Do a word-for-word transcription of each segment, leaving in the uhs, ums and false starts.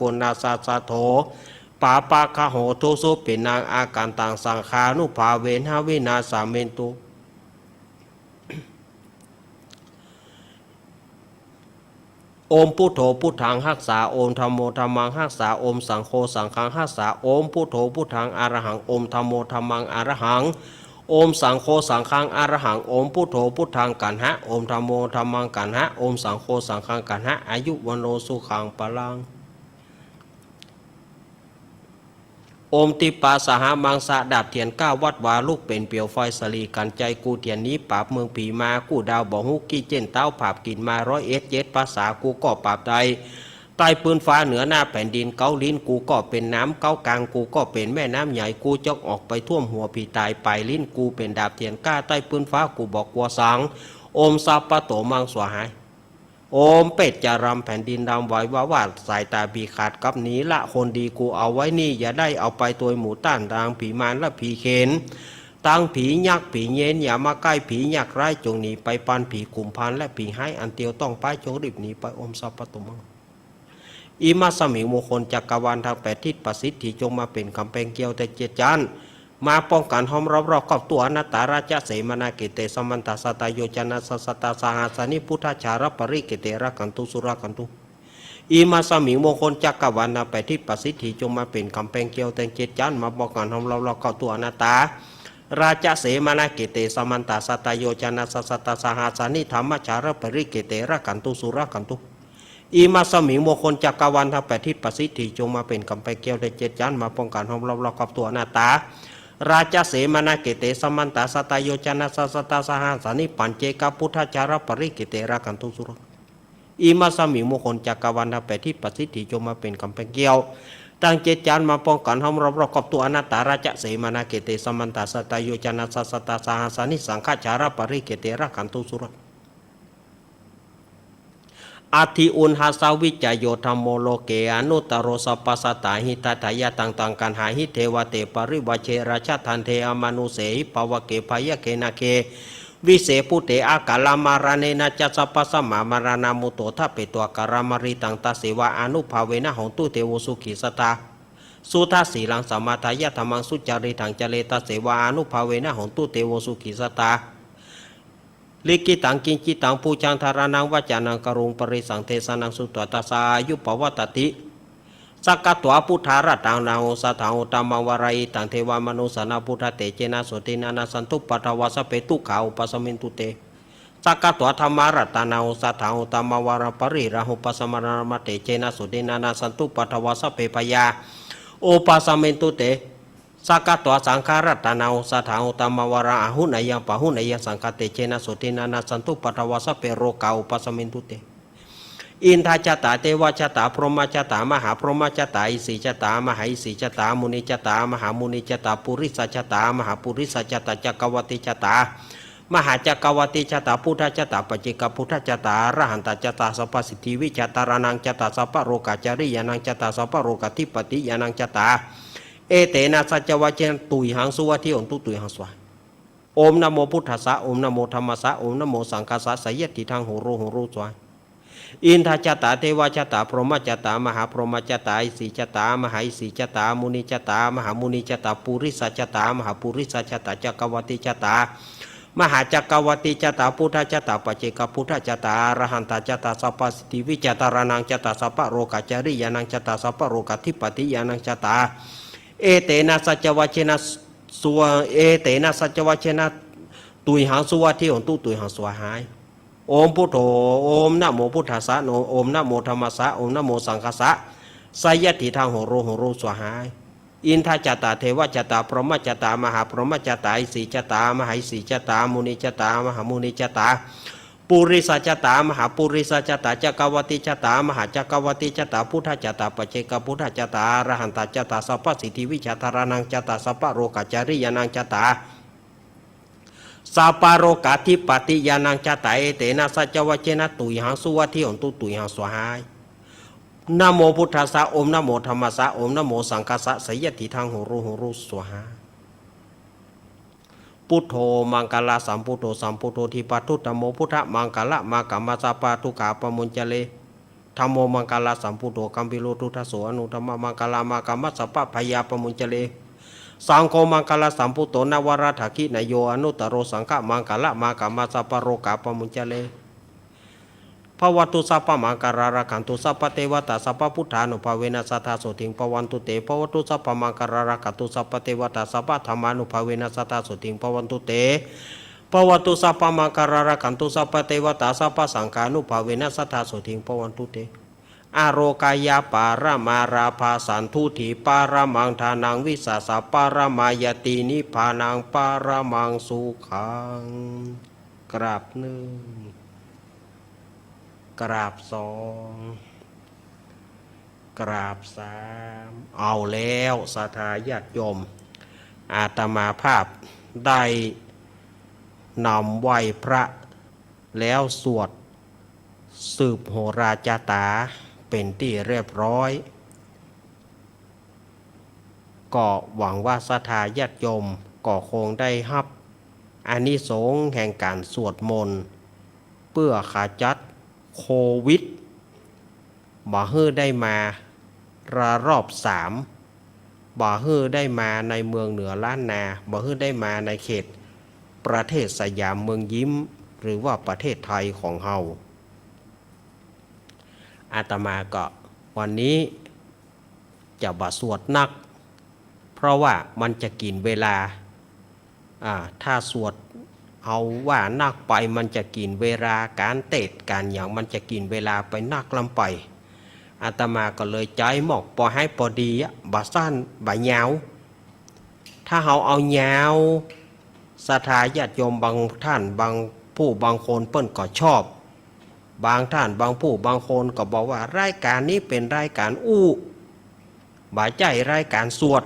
กุณาสสะโถ ปาปะกะโห ทุสุปิณัง อากันตัง สังฆานุภาเวนะ วินาสสะเมนตุ โอมพุทโธพุทธังฮักษา โอมธัมโมธัมมังฮักษา โอมสังโฆสังฆังฮักษา โอมพุทโธพุทธังอะระหัง โอมธัมโมธัมมังอะระหัง โอมสังโฆสังฆังอะระหัง โอมพุทโธพุทธังกัณหะ โอมธัมโมธัมมังกัณหะ โอมสังโฆสังฆังกัณหะ อายุวัณโณสุขังพลัง โอมทิปปาสหะมังสะ ดาบเตียนก้าวัดวาลุกเป๋นเปียวไฟสะหลีกัญไจ กู้เตียนหนีปราบเมืองผีมา กู้ดาวบ่ฮู้กี้เจ๊นเต๊า ผาบกิ๋นมาร้อยเอ็ดเจ็ดภาษา กูก็ปราบได้ ใต้ปื้นฟ้าเหนือหน้าแผ่นดิน เก๊าลิ้นกูก็เป๋นน้ำ เก๊ากางกูก็เป๋นแม่น้ำใหญ่ กูจะออกไปท่วมหัวผีต๋าย ป๋ายลิ้นกูเป๋นดาบเตียนก้า ใต้ปื้นฟ้ากูบ่กั๋วสัง โอมสัพพะโตมังสวาหาย โอมเปตจะรำ แผ่นดินรำไหวว้าหวาด สายต๋าผีขาดกลับหนี ละคนดีกูเอาไว้นี่ อย่าได้เอาไปตวยหมู่ต้าน ตังผีมารและผีเขน ตังผียักษ์ผีเยน อย่ามาใก้ผียักษ์ร้าย จงหนีไปปันผีขุมพันและผีฮ้าย อันเตียวต้องป๊าย จงรีบหนีไป โอมสัพพะโตมัง อิมัสสมิง มงคลจักรวาลตังแปดทิศ ประสิทธิจงมาเป๋นก๋ำแปงเกลียวแตงเจ็ดจั๊น มาป้องกั๋นห้อมรอบรอบครอบทั่ว อนัตตา ราชเสมานาเขเต สมันตะ สัตตะโยจนะ สะสัตตะ สหัสสานิ พุทธาชาระปะริเขเต รักขันตุ สุรักขันตุ อิมัสสมิง มงคลจักรวาลตังแปดทิศ ประสิทธิจงมาเป๋นก๋ำแปงเกลียวแตงเจ็ดจั๊น มาป้องกั๋นห้อมรอบรอบครอบทั่ว อนัตตา ราชเสมานาเขเต สมันตะ สัตตะโยจนะ สะสัตตะ สหัสสานิ ธัมมชาระปะริเขเต รักขันตุ สุรักขันตุ อิมัสสมิง มงคลจักรวาลตังแปดทิศ ประสิทธิจงมาเป๋นก๋ำแปงเกลียวแตงเจ็ดจั๊น มาป้องกั๋นห้อมรอบรอบครอบทั่ว อนัตตา ราชเสมานาเขเต สมันตะ สัตตะโยจนะ สะสัตตะ สหัสสานิ ปัจเจกพุทธาชาระปะริเขเต รักขันตุ สุรักขันตุ อิมัสสมิง มงคลจักรวาลตังแปดทิศ ประสิทธิจงมาเป๋นก๋ำแปงเกลียวแตงเจ็ดจั๊น มาป้องกั๋นห้อมรอบรอบครอบทั่ว อนัตตา ราชเสมานาเขเต สมันตะ สัตตะโยจนะ สะสัตตะ สหัสสานิ สังฆาชาระปะริเขเต รักขันตุ สุรักขันตุ อัตถิอุณหัสสะวิจโย ธัมโม โลเก อนุตตโร สัพพะสัตตา หิตาทายะ ตัง ตัง กัณหา หิ เทวะเต ปริวาเช ราชะทัณเท อมานุเสหิ ปะวะเก ภะยะเก นาเก วิเส ภูเต อะกาละมะระเณนะจะ สัพพะสะมะ มะระณะมุตโต ทะเป ตวา กาละมะริตัง ตัสเสวะ อานุภาเวนะ โหนตุ เตโว สุขี สัตตา สุทะสีลัง สะมะทายะ ธัมมัง สุจาริตัง จะเร ตัสเสวะ อานุภาเวนะ โหนตุ เตโว สุขี สัตตา ลิขิตัง กิญจิตัง ปูชา ธารณัง วะจานัง กะโรม ปะริสัง เทสะนัง สุตวา ตัสสะ อายุ ปะวัตติ สักขะตวา พุทธารัตตานัง โอสะถัง อุตตะมัง วะราอิตัง เทวะมะนุสสานัง พุทธะเตเจนะ โสตินะ นะสันตุ ปัทวา สัพเพ ทุกขา อุปะสะเมนตุ เต สักขะตวา ธัมมารัตตานัง โอสะถัง อุตตะมัง วะรา ปะริราหุ ปัสสะมะนะ นะมะ เตเจนะ โสตินะ นะสันตุ ปัทวา สัพเพ พยา อุปะสะเมนตุ เต สักขะตวา สังฆารัตตานัง โอสะถัง อุตตะมัง วะรา อะหุเนยัง ปะหุเนยัง สังฆะเตเจนะ โสตินะ นะสันตุ ปัทวา สัพเพ โรกา อุปะสะเมนตุ เต อินทะจะตา เตวะจะตา พรหมะจะตา มหาพรหมะจะตา อิสีจะตา มหาอิสีจะตา มุนีจะตา มหามุนีจะตา ปุริสะจะตา มหาปุริสะจะตา จักกะวะติจะตา มหาจักกะวะติจะตา พุทธะจะตา ปัจเจกพุทธะจะตา อะระหันตะจะตา สัพพะสิทธิวิชาตารานังจะตา สัพพะโรกาจาริยานังจะตา สัพพะโรกาธิปติยานังจะตา เอเตนะ สัจจวะเชนะ ตุยหัง สุวัตถิ โหนตุ ตุยหัง สวา โอมนะโมพุทธัสสะ โอมนะโมธัมมัสสะ โอมนะโมสังฆัสสะ สะยัตถิตัง โหโร โหโร สวา อินทะจะตา เตวะจะตา พรหมะจะตา มหาพรหมะจะตา อิสีจะตา มหาอิสีจะตา มุนีจะตา มหามุนีจะตา ปุริสะจะตา มหาปุริสะจะตา จักกะวะติจะตา มหาจักกะวะติจะตา พุทธะจะตา ปัจเจกพุทธะจะตา อะระหันตะจะตา สัพพะสิทธิวิชาตารานังจะตา สัพพะโรกาจาริยานังจะตา สัพพะโรกาธิปติยานังจะตา เอเตนะ สัจจวะเชนะ สุวะ เอเตนะ สัจจวะเชนะ ตุยหัง สุวัตถิ โหนตุ ตุยหัง สวาหาย โอมพุทโธ โอมนะโมพุทธัสสะ โน โอมนะโมธัมมัสสะ โอมนะโมสังฆัสสะ สะยัตถิตัง โหโร โหโร สวาหาย อินทะจะตา เทวะจะตา พรหมะจะตา มหาพรหมะจะตา อิสีจะตา มหาอิสีจะตา มุนีจะตา มหามุนีจะตา ปุริสะจะตา มหาปุริสะจะตา จักกะวะติจะตา มหาจักกะวะติจะตา พุทธะจะตา ปัจเจกพุทธะจะตา อะระหันตะจะตา สัพพะสิทธิวิชาตารานังจะตา สัพพะโรกาจาริยานังจะตา สัพพะโรกาธิปติยานังจะตา เอเตนะ สัจจวะเชนะ ตุยหัง สุวัตถิ โหนตุ ตุยหัง สวาหาย นะโมพุทธัสสะ โอมนะโมธัมมัสสะ โอมนะโมสังฆัสสะ สะยัตถิตัง โหโร โหโร สวาหา พุทโธ มังคะละสัมพุทโธ สัมพุทโธ ทีปะทุตโม พุทธะมังคะละมะกะมะ สัพพะทุกขาปะมุญจะเร ธัมโม มังคละสัมพุทโธ กัมพีโร ปุทธัสโส อนุตตมะมังคละ มะกะมัสสะปะพะยาปะมุญจะเร สังโฆ มังคละสัมพุทโธ นวะรัตถะขิณะโย อนุตตะโร สังฆะมังคละ มะกะมัสสะปะโรกะปะมุญจะเร ภะวะตุ สัพพะมังคะลัง รักขันตุ สัพพะเตวะตา สัพพะพุทธานุภาเวนะ สะทา โสติง ภะวันตุเต ภะวะตุ สัพพะมังคะลัง รักขันตุ สัพพะเตวะตา สัพพะธัมมานุภาเวนะ สะทา โสติง ภะวันตุเต ภะวะตุ สัพพะมังคะลัง รักขันตุ สัพพะเตวะตา สัพพะสังฆานุภาเวนะ สะทา โสติง ภะวันตุเต อโรคะยะปะระมา ลาภา สันตุฏฐิปะระมัง ทานัง วิสาสะปะระมา ญาติ นิพพานัง ปะระมัง สุขัง กราบนึ่ง กราบสอง กราบสาม เอาแล้ว ศรัทธาญาติโยม อาตมาภาพได้นำไหว้พระ แล้วสวดสืบโหราจาต๋าเป๋นตี้เรียบร้อย ก็หวังว่าศรัทธาญาติโยมก็คงได้ฮับอานิสงส์แห่งก๋านสวดมนต์ เปื้อขจัดโควิด บ่หื้อได้มาระลอกสาม บ่หื้อได้มาในเมืองเหนือล้านนา บ่หื้อได้มาในเขตประเทศสยามเมืองยิ้ม หรือว่าประเทศไทยของเฮา อาตมาก็วันนี้จะบ่สวดนัก เพราะว่ามันจะกิ๋นเวลา อ่า ถ้าสวดเอาว่านักไปมันจะกิ๋นเวลา ก๋านเตสน์ก๋านหยังมันจะกิ๋นเวลาไปนักล้ำไป อาตมาก็เลยใจ๊มอกปอหื้อปอดีอะ บ่สั้นบ่ยาว ถ้าเฮาเอายาว ศรัทธาญาติโยมบางท่านบางผู้บางคนเปิ้นก็ชอบ บางท่านบางผู้บางคนก็บอกว่ารายก๋านนี้เป๋นรายก๋านอู้ บ่ใจ้รายก๋านสวด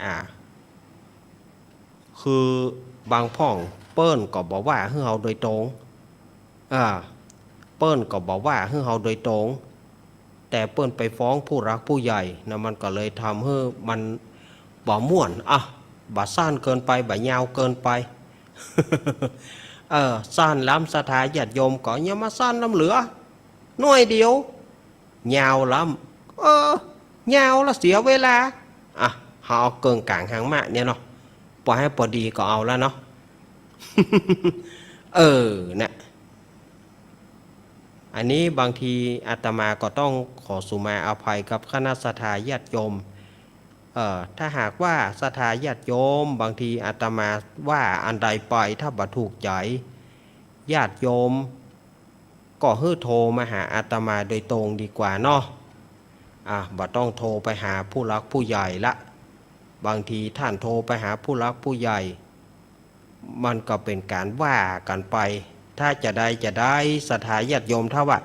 อ่า คือบางพ่องเปิ้นก็บ่ว่าหื้อเฮาโดยตรง อ่า เปิ้นก็บ่ว่าหื้อเฮาโดยตรง แต่เปิ้นไปฟ้องผู้หลักผู้ใหญ่นะ มันก็เลยทำหื้อมันบ่ม่วน อ่ะ บ่สั้นเกินไป บ่ยาวเกินไป เออ สั้นล้ำ ศรัทธาญาติโยมก็อย่ามาสั้นล้ำเหลือ หน้อยเดียว ยาวล้ำ เออ ยาวละเสียเวลา อ่ะ เฮาเอาเกิ่งก๋างหางมะเนี่ยเนาะ ปอหื้อปอดีก็เอาละเนาะ เออ นะ อันนี้บางทีอาตมาก็ต้องขอสุมาอภัยกับคณะศรัทธาญาติโยม เอ่อ ถ้าหากว่าศรัทธาญาติโยม บางทีอาตมาว่าอันใดไป ถ้าบ่ถูกใจ๋ญาติโยม ก็หื้อโทรมาหาอาตมาโดยตรงดีกว่าเนาะ อ่ะ บ่ต้องโทรไปหาผู้หลักผู้ใหญ่ละ บางทีท่านโทรไปหาผู้หลักผู้ใหญ่ มันก็เป๋นก๋านว่ากั๋นไป ถ้าจะใดจะใด ศรัทธาญาติโยม ถ้าว่า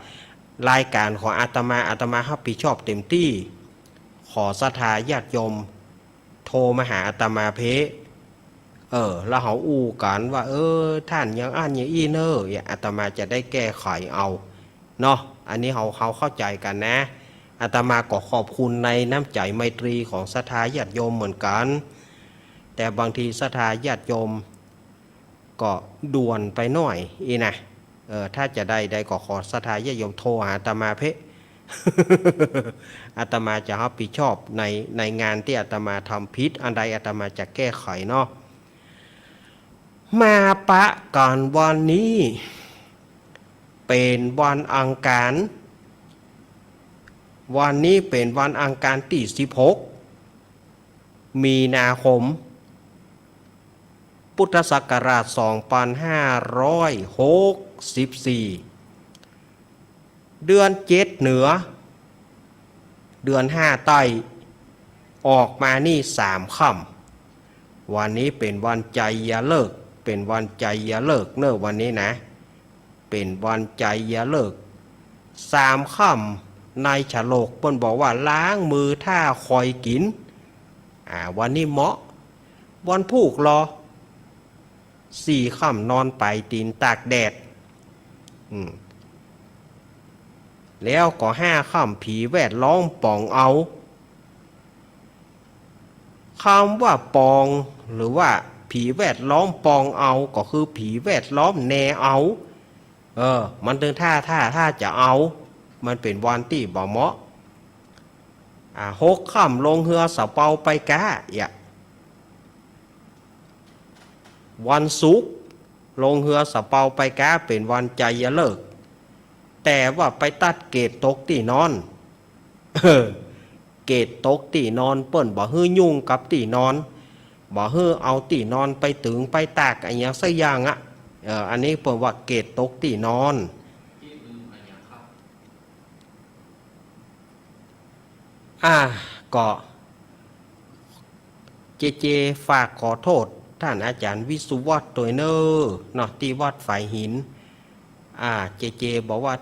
รายก๋านของอาตมา อาตมาฮับผิดชอบเต๋มตี้ ขอศรัทธาญาติโยมโทรมาหาอาตมาเภ้ เออ แล้วเฮาอู้กั๋นว่า เออ ท่านอย่างอั้นอย่างอี้เน่อ เนี่ย อาตมาจะได้แก้ไขเอา เนาะ อันนี้เฮา เฮาเข้าใจ๋กั๋นนะ อาตมาก็ขอบคุณในน้ำใจ๋ไมตรีของศรัทธาญาติโยมเหมือนกั๋น แต่บางทีศรัทธาญาติโยมก็ด่วนไปหน้อยอี้นะ เออ ถ้าจะใดใดก็ขอศรัทธาญาติโยมโทรหาอาตมาเภ้ อาตมาจะฮับผิดชอบใน ในงานตี้อาตมาทำผิด อันใดอาตมาจะแก้ไขเนาะ มาปะกั๋นวันนี้เป๋นวันอังคาร วันนี้เป๋นวันอังคารตี้สิบหก มีนาคม พุทธศักราชสองพันห้าร้อยหกสิบสี่ เดือนเจ็ดเหนือ เดือนห้าใต้ ออกมานี่สามค่ำ วันนี้เป๋นวันไชยฤกษ์ เป๋นวันไชยฤกษ์เน่อวันนี้นะ เป๋นวันไชยฤกษ์ สามค่ำในฉลกเปิ้นบอกว่าล้างมือถ้าคอยกิ๋น อ่า วันนี้เหมาะ วันพูกลอ สี่ค่ำนอนป๋ายตี๋นตากแดด อืม แล้วก็ห้าค่ำผีแวดล้อมปองเอา กำว่าปอง หรือว่าผีแวดล้อมปองเอา ก็คือผีแวดล้อมแนเอา เออ มันตึงถ้า ถ้า ถ้าจะเอา มันเป๋นวันตี้บ่เหมาะ อ่า หกค่ำลงเฮือสะเปาไปก๊า เยียะ วันศุกร์ลงเฮือสะเปาไปก๊า เป๋นวันไจยฤกษ์ แต่ว่าไปตัดเกตตกตี้นอน เออ เกตตกตี้นอน เปิ้นบ่หื้อยุ่งกับตี้นอน บ่หื้อเอาตี้นอนไปตึงไปตากอะหยังสักอย่างอะ เออ อันนี้เปิ้นว่าเกตตกตี้นอน อ่า ก็ เจเจฝากขอโต้ษต้านอาจ๋ารย์วิศวัตรตวยเน่อเนาะ ตี้วัดฝายหิน อ่า เจเจบอกว่า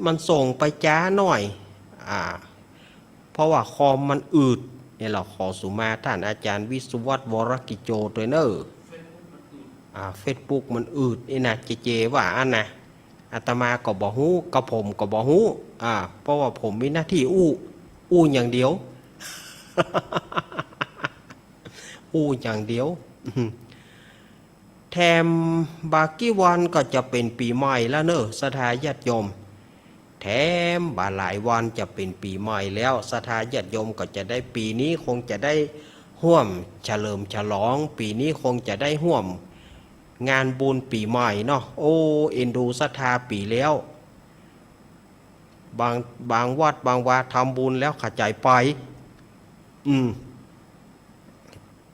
มันส่งไปจ๊าหน้อย อ่า เพราะว่าคอมมันอืด เนี่ย เฮาขอสุมาต้านอาจ๋ารย์วิศวัตร วรกิจโจ ตวยเน่อ อ่า เฟซบุ๊กมันอืดนี่นะ เจเจว่าอั้นนะ อาตมาก็บ่ฮู้ กระผมก็บ่ฮู้ อ่า เพราะว่าผมมีหน้าตี้อู้ อู้อย่างเดียว อู้อย่างเดียว แถมบ่กี่วันก็จะเป๋นปี๋ใหม่แล้วเน่อ ศรัทธาญาติโยม แถมบ่หลายวันจะเป๋นปี๋ใหม่แล้ว ศรัทธาญาติโยมก็จะได้ ปี๋นี้คงจะได้ฮ่วมเฉลิมฉลอง ปี๋นี้คงจะได้ฮ่วมงานบุญปี๋ใหม่เนาะ โอ้ เอ็นดูศรัทธาปี๋แล้ว บาง บางวัดบางวาทำบุญแล้วขะใจ๋ไป อืม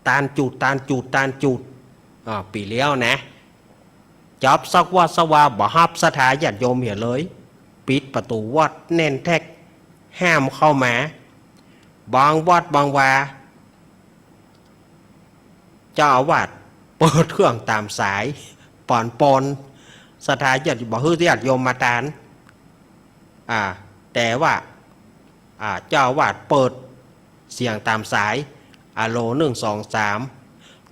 ตานจุด ตานจุด ตานจุด อ่า ปี๋แล้วนะ จับสักวัดสักวาบ่ฮับศรัทธาญาติโยมเหียเลย ปิดประตู๋วัดแน่นแต๊ก ห้ามเข้ามา บางวัดบางวา เจ้าอาวาสเปิดเครื่องต๋ามสาย ปอนปอน ศรัทธาญาติ บ่หื้อญาติโยมมาตาน อ่า แต่ว่า อ่า เจ้าอาวาสเปิดเสียงต๋ามสาย อะโล นึ่ง สอง สาม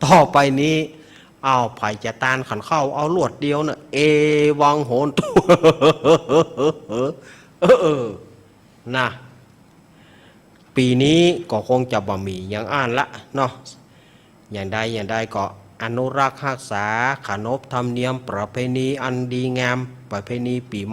ต่อไปนี้ อ้าว ใผจะตานขันเข้า เอาลวดเดียวเน่อ เอวังโหนตุ เออ เออ นะ ปี๋นี้ก็คงจะบ่มีอย่างอั้นละเนาะ อย่างใดอย่างใดก็อนุรักษ์ฮักษา ขนบธรรมเนียมประเพณีอันดีงาม ประเพณีปี๋ใหม่